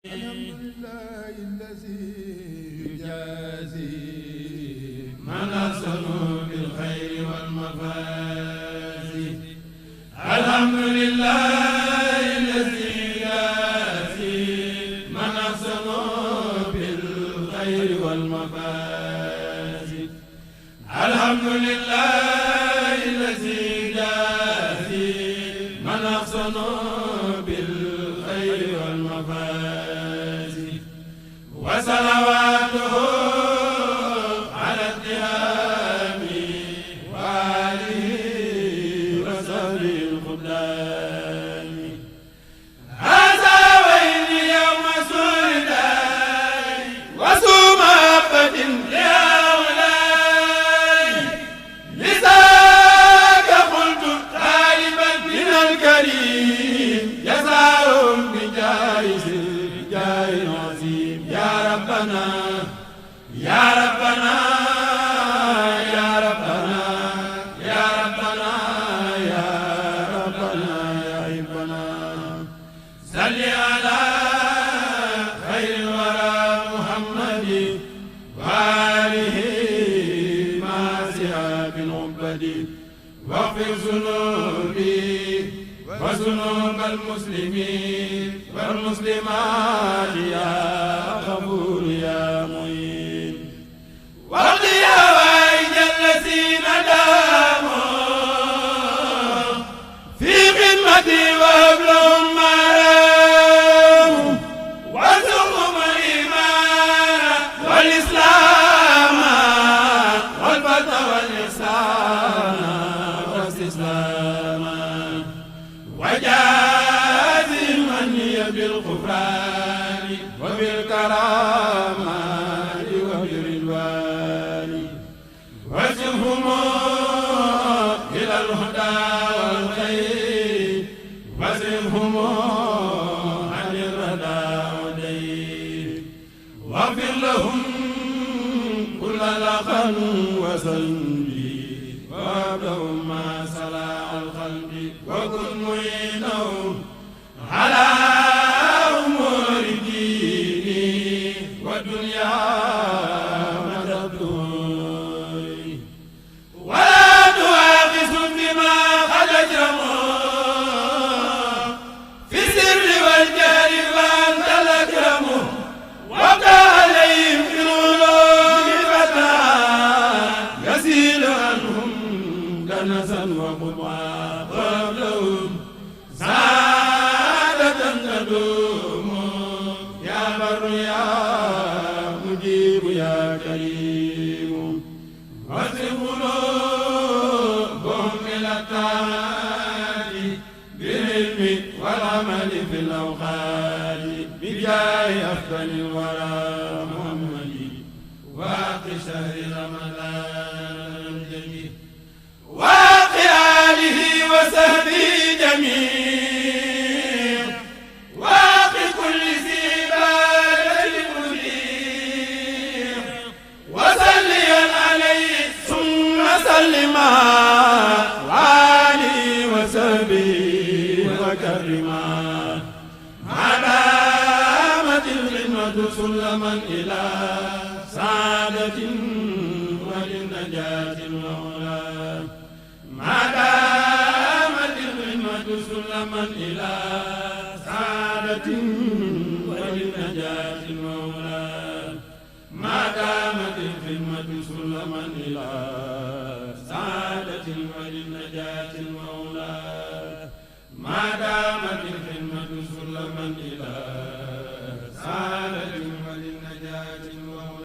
alhamdulillahi allazi yujazi man ahsanu bil khayri wal mafazi alhamdulillahi allazi yujazi man ahsanu bil khayri wal mafazi alhamdulillahi allazi yujazi man ahsanu bil khayri wal mafazi wa salawatuhu ala tihami wa alihi wa sahbihi al-khudami hadha wa inni yawma sulidai wa suma abadin ya ulai lisaka qultu taliban min al-karim jazaahum bi jaizi يا ربنا يا ربنا يا ربنا يا ربنا يا ربنا يا ربنا صل على خير الورى محمد وآله مع سحاب العبد واغفر ذنوبي وذنوب المسلمين والمسلمات يا غفور يا معين واقض حوائج الذين داموا في خدمتي وهب لهم ما راموا وارزقهم الايمان والاسلام والفتح والاحسان والاستسلام وجازي مني بالغفران وبالكرامات وبالرضوان وارزقهم إلى الهدى والخير وارزقهم عن الردى والدين واغفر لهم كل لقن وسلبي وابلغهم ما صلاح القلب وكن معينهم على أمور ديني والدنيا مددوني ولا تؤاخذهم بما قد أجرموا في السر والجهر فأنت الأكرم وابدأ عليهم في العلوم فتحا يزيل عنهم دنسا وقطعا وابلغهم سعادة تدوم يا بر يا مجيب يا كريم واسق قلوبهم إلى الطاعات بالعلم والعمل في الأوقات بجاه أفضل الورى محمد واقي شهر رمضان الجميل واقي آله وصحبه جميل واقي كل ذي بال مدير وصليا عليه ثم سلما وعلي وصحبه وكرما ما دامت الخدمة سلما إلى سعادة وللنجاة المولى ما دامت الخدمة سلما إلى سعادة وللنجاة المولى ما دامت الخدمة سلما إلى سعادة وللنجاة المولى ما دامت الخدمة سلما إلى